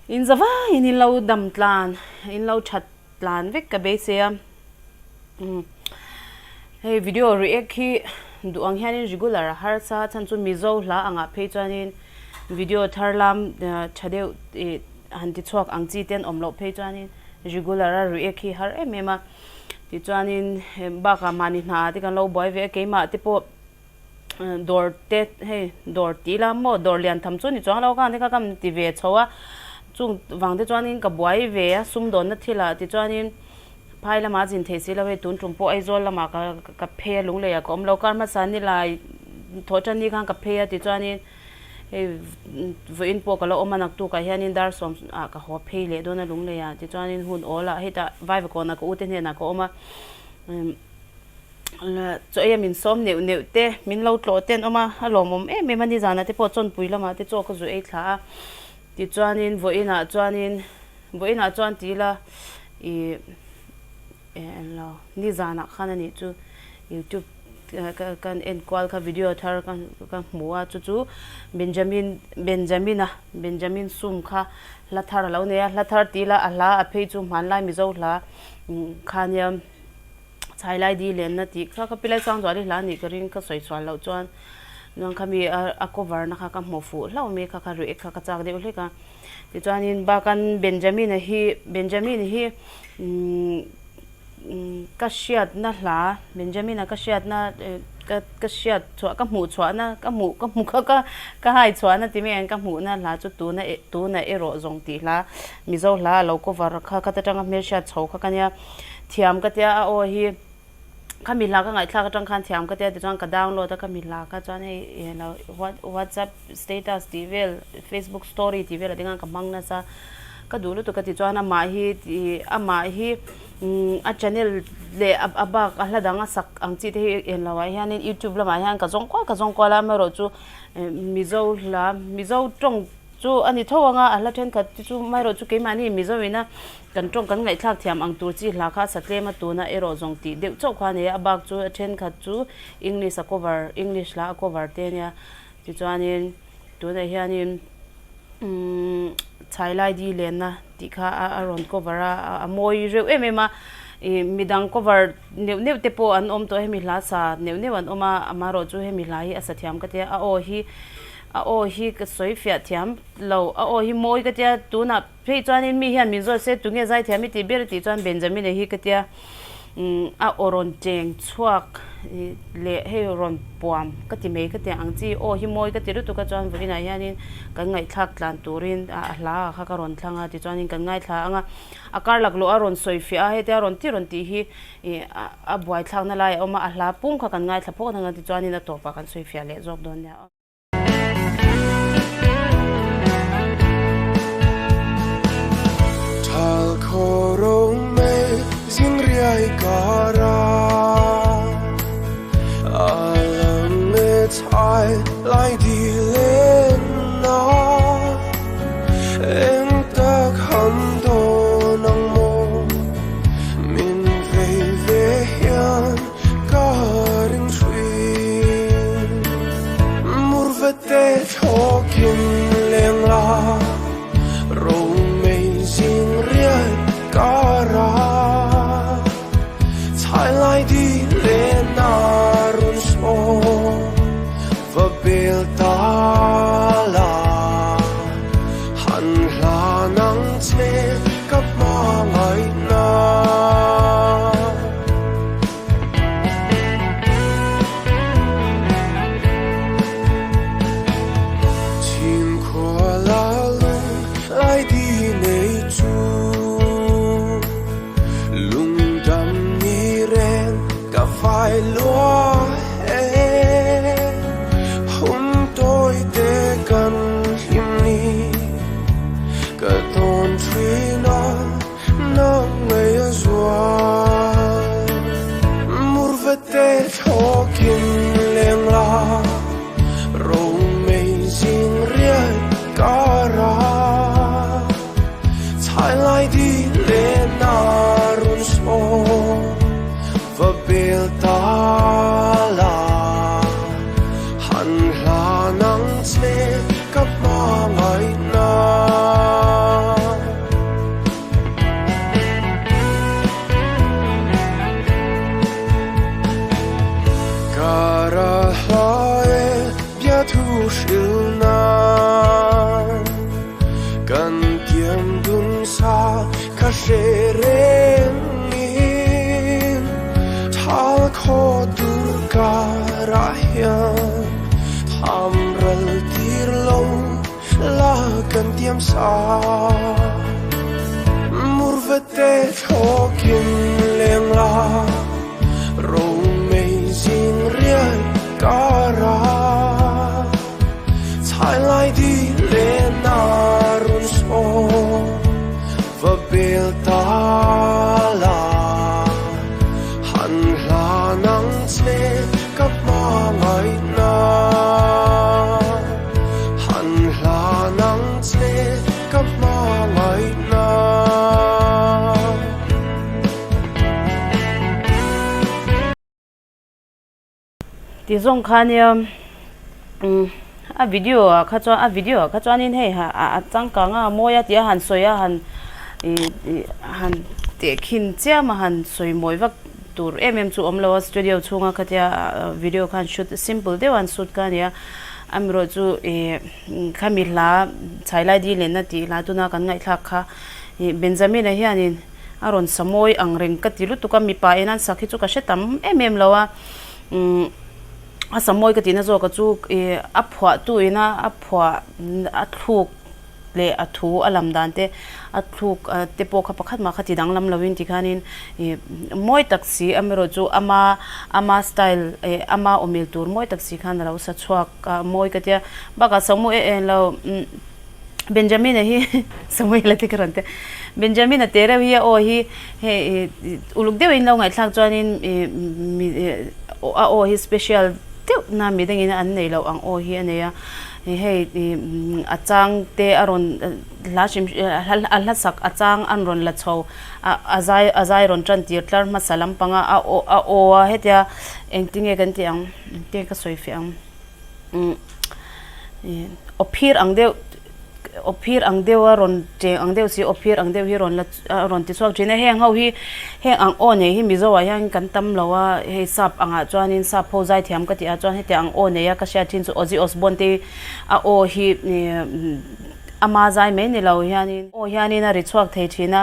In za vaiin in lo dam tlan, in lo that tlan vek ka beisei a. Hei video react hi duh ang hianin regular a harsa a chhan chu Mizo hla angah phei chuanin video thar lam tha deuh ih han ti chhuak ang chi te an awm loh phei chuanin regular a react hi har em em a. Tichuanin bakah mahni hna te kan lo buai ve a keimah te pawh dawr te hei dawr tih ila maw dawr lian tham chu ni chuang lo khan te kha ka ti ve chho a chung vang te chuanin ka buai ve a sumdawnna thilah tichuanin phai lamah a zin thei si lo hei tun tum pawh Aizawl lamah ka ka phei a lunglei ah ka awm lo kar hmasa nilai thawh tan ni khan ka phei a tichuanin hei vawiin pawh ka la awm a naktukah hianin dar sawm ah ka haw phei leh dawn a lunglei ah tichuanin hun awl ah hetah Vaivakawnah ka u te hnenah ka awm a. Chaw ei a min sawm neuh neuh te, min lo tlawh te an awm a, a lawmawm em em a ni zanah te pawh chawnpui lamah te chaw ka zu ei thla a, tichuanin vawiinah chuanin vawiinah chuan ti ila ih eng lo nizanah khan a nih chu youtube ka kan en kual kha video thar ka ka hmu a chu chu Benjamin Benjamina Benjamin sum kha hla thar a lo nei a, hla thar ti ila a hla a phei chu hmanlai Mizo hla kha nia. Chhai lai di lenna tih kha ka pilai chuang zual i hla nih ka ring ka sawi chhuah loh chuan chuan khami a cover na kha ka hmu fuh hlauh mai kha kha react kha ka chak deuh hlek a tichuanin bakan Benjamin-a hi Benjamin hi umm ka hriatna hla Benjamin-a ka hriatna ka ka hriat chhuah ka hmuh chhuahna ka hmuh ka hmu kha ka ka hai chhuahna ti mai ang ka hmuhna hla chu tuna tuna erawh zawng tih hla Mizo hla a lo cover kha kha ta tanga hmelhriat chho kha ka nia. Thiam ka tia a aw hi khami hla ka ngaihthlak atang khan thiam ka tia tichuan ka download a khami hla kha chuan hei ih lo whatsapp status tih vel facebook story tih vel ah te khan ka hmang nasa ka duh lutuk a tichuan amah hi ih amah hi umm a channel leh a bak a hla dang a sak ang chi te hi eng lo ah hianin youtube lamah hian ka zawng kual ka zawng kual a amaherawh chu mizo hla mizo tawng chu a ni tho ang a a hla thenkhat te chu amaherawh chu keimahni mizo ina Kan tawng kan ngaihthlak thiam ang tur chi hla kha sa tlem a tuna erawh zawng tih deuh chauh kha a nei a, a bak chu a thenkhat chu English a cover, English hla a cover te a nia. Tichuanin tunah hianin umm Chhailai di lenna tih kha a rawn cover a, a mawi reuh em em a, ih midang cover neuh neuh te pawh an awm tawh a, hemi hla sa neuh neuh an awm a, amaherawh chu hemi hla hi a sa thiam ka tia, a aw hi a aw hi ka sawi fiah thiam lo, a aw hi mawi ka tia tunah. Phei chuanin mi hian min zawt se tunge zaithiam i tih ber tih chuan Benjamin-a hi ka tia a aw rawn cheng chhuak leh hei rawn puam ka ti mai ka ti ang chi aw hi mawi ka ti lutuk a chuan vawiinah hianin kan ngaihthlak tlan turin a hla ah kha ka rawn thlang a tichuanin kan ngaithla ang a a kar laklawh a rawn sawi fiah a hetia rawn ti rawn tih hi ih a buaithlakna lai a awm a a hla pum kha kan ngaithla phawt ang a tichuanin a tawpah kan sawi fiah leh zawk dawn nia. kan tiam sa. Murvate thlawkin leng la, romei zing riai karah chhailai di len a run sawm va bel ta la. Han hlan ang che ka hmangaihna, han hlan ang che ka hmangaihna. Ti zawng kha nia umm a video ah kha chuan a video ah kha chuanin hei a changkang a mawi a tih a han sawi a han ih ih han tehkhin chiam a han sawi mawi vak tur em em chu awm lo a studio chhunga khatia video khan shoot simple deuh a an shoot kha a ni a amaherawh chu ih khami hla chhailai dil lehna tih hla tuna kan ngaihthlak kha ih Benjamin-a hianin a rawn sa mawi ang reng ka ti lutuk a mipa in an sak hi chu ka hre tam em em lo a umm a sa mawi ka tihna zawk a chu ih a phuahtu ina a phuah a thluk leh a thu a lam dan te a thluk te pawh kha pakhat mah kha ti danglam lovin tikhanin ih mawi tak si amaherawh chu ama ama style eh ama awmil tur mawi tak si khan a lo sa chhuak a mawi ka tia bakah samu eh eng lo umm. Benjamin-a hi Samuel-a te ka rawn ti a, Benjamin-a te reuh hi a aw hi hei uluk deuhin lo ngaihthlak chuanin ih mi a aw hi special deuh na mi dangin an nei loh ang aw hi a nei a, hei ih a chang te a rawn hla hrim a hla sak a chang an rawn la chho a a zai a zai rawn tan tir tlar hmasa lampanga a aw a aw a hetia engtinge kan tih ang engtinge ka sawi fiah ang. Aw phir ang deuh aw phir ang deuh a rawn cheng ang deuh si aw phir ang deuh hi rawn la a rawn ti chhuak thin a heng ho hi heng ang aw nei hi mizo ah hian kan tam lo a hei sap angah chuanin sap ho zai thiam ka tih ah chuan hetiang ang aw nei a ka hriat thin chu Ozzy Osbourne te a aw hi ama zai mai ni lo hianin aw hianin a ri chhuak thei thin a.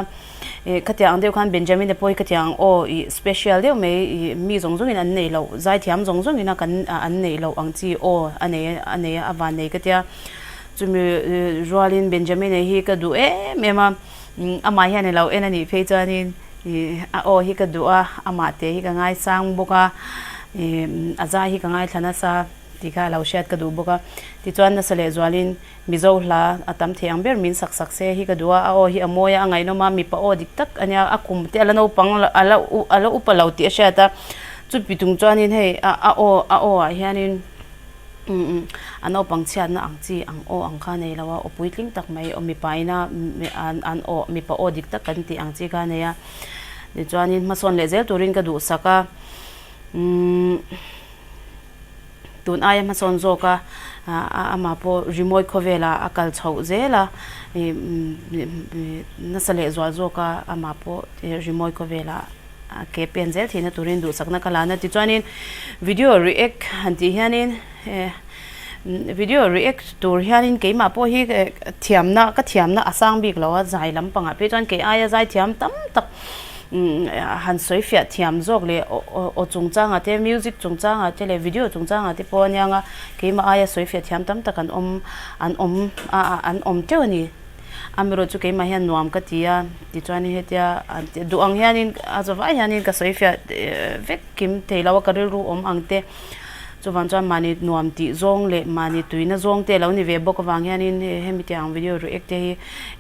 Ih khatiang ang deuh khan Benjamin-a pawh hi khatiang ang aw ih special deuh mai ih mi zawng zawngin an neih loh zaithiam zawng zawngin a kan an neih loh ang chi aw a nei a nei a a van nei ka tia chumi rualin Benjamin-a hi ka duh em em a amah hian ilo en a nih phei chuanin ih a aw hi ka duh a amah te hi ka ngaisang bawk a ih a zai hi ka ngaithla nasa tih kha alo hriat ka duh bawk a tichuan nasa leh zualin. Mizo hla a tam thei ang ber min sak sak se hi ka duh a, a aw hi a mawi a, a ngaihnawm a, mipa aw dik tak a nia, a kum te a la naupang a la a la upa lo tih a hriat a, chupi tung chuanin hei a a aw a aw ah hianin umm a naupang chhiatna ang chi ang aw ang kha a nei lo a, aw puitling tak mai aw mipa ina an an aw mipa aw dik tak kan tih ang chi kha a nei a, tichuanin hmasawn leh zel turin ka duhsak a umm. Tun aia hmasawn zawk a, amah pawh rimawi khawvelah a kal chhoh zel a, nasa leh zual zawk a amah pawh rimawi khawvelah a ke pen zel theihna turin duhsakna ka lan a. Tichuanin video react han tih hianin video react tur hianin keimah pawh hi thiamna ka thiamna a sang bik lo a, zai lampangah phei chuan kei aia zai thiam tam tak han sawi fiah thiam zawk leh aw chungchangah te music chungchangah te leh video chungchangah te pawh aniang a keimah aia sawi fiah thiam tam tak an awm an awm a an awm teuh a ni amaherawh chu keimah hian nuam ka ti a tichuanin hetia duh ang hianin a zawhah hianin ka sawi fiah vek kim thei lo a ka rilru awm ang te. Chuvang chuan mahni nuam tih zawng leh mahni tuina zawng te a lo ni ve bawk avang hianin hemi tih ang video react te hi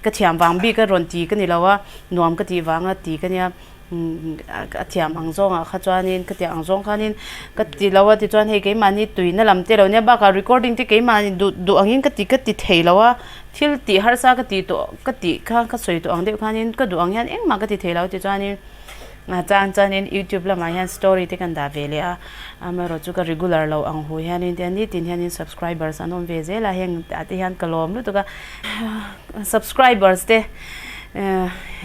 ka thiam vang bik a rawn ti ka ni lo a, nuam ka tih vanga ti ka nia. A thiam ang zawngah kha chuanin ka tih ang zawng khanin ka ti lo a tichuan hei keimahni tuina lam te lo nia bakah recording te keimahni duh duh angin ka ti ka ti thei lo a, thil tih harsa ka tih tawh ka tih kha ka sawi tawh ang deuh khanin ka duh ang hian engmah ka ti thei lo tichuanin. A chang chuanin youtube lamah hian story te kan dah ve leh a, amaherawh chu ka regular lo ang hu hianin tiang nitin hianin subscribers an awm ve zel a, heng ah te hian ka lawm lutuk a, subscribers te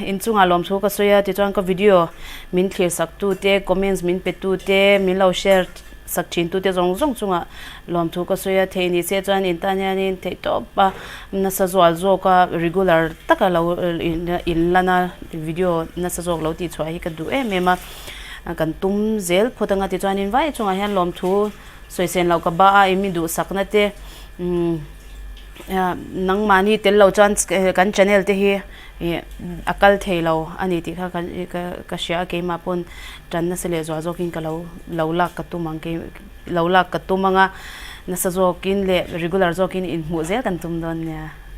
inchungah lawmthu ka sawi a tichuan ka video min thlir sak tu te comments min pe tu te min lo share sak thin tu te zawng zawng chungah lawmthu ka sawi a, theih ni se chuan in tan hianin theih tawp a nasa zual zawk a regular taka lo in lan a video nasa zawk lo tih chhuah hi ka duh em em a, kan tum zel phawt anga tichuanin vai chungah hian lawmthu sawi sen loh ka ba a imi duhsakna te umm. Nangmahni tel lo chuan kan channel te hi ih a kal thei lo a ni tih kha ka hria a, keimah pawn tan nasa leh zual zawkin ka lo lo lak ka tum ang kei lo lak ka tum ang a, nasa zawkin leh regular zawkin inhmuh zel kan tum dawn nia.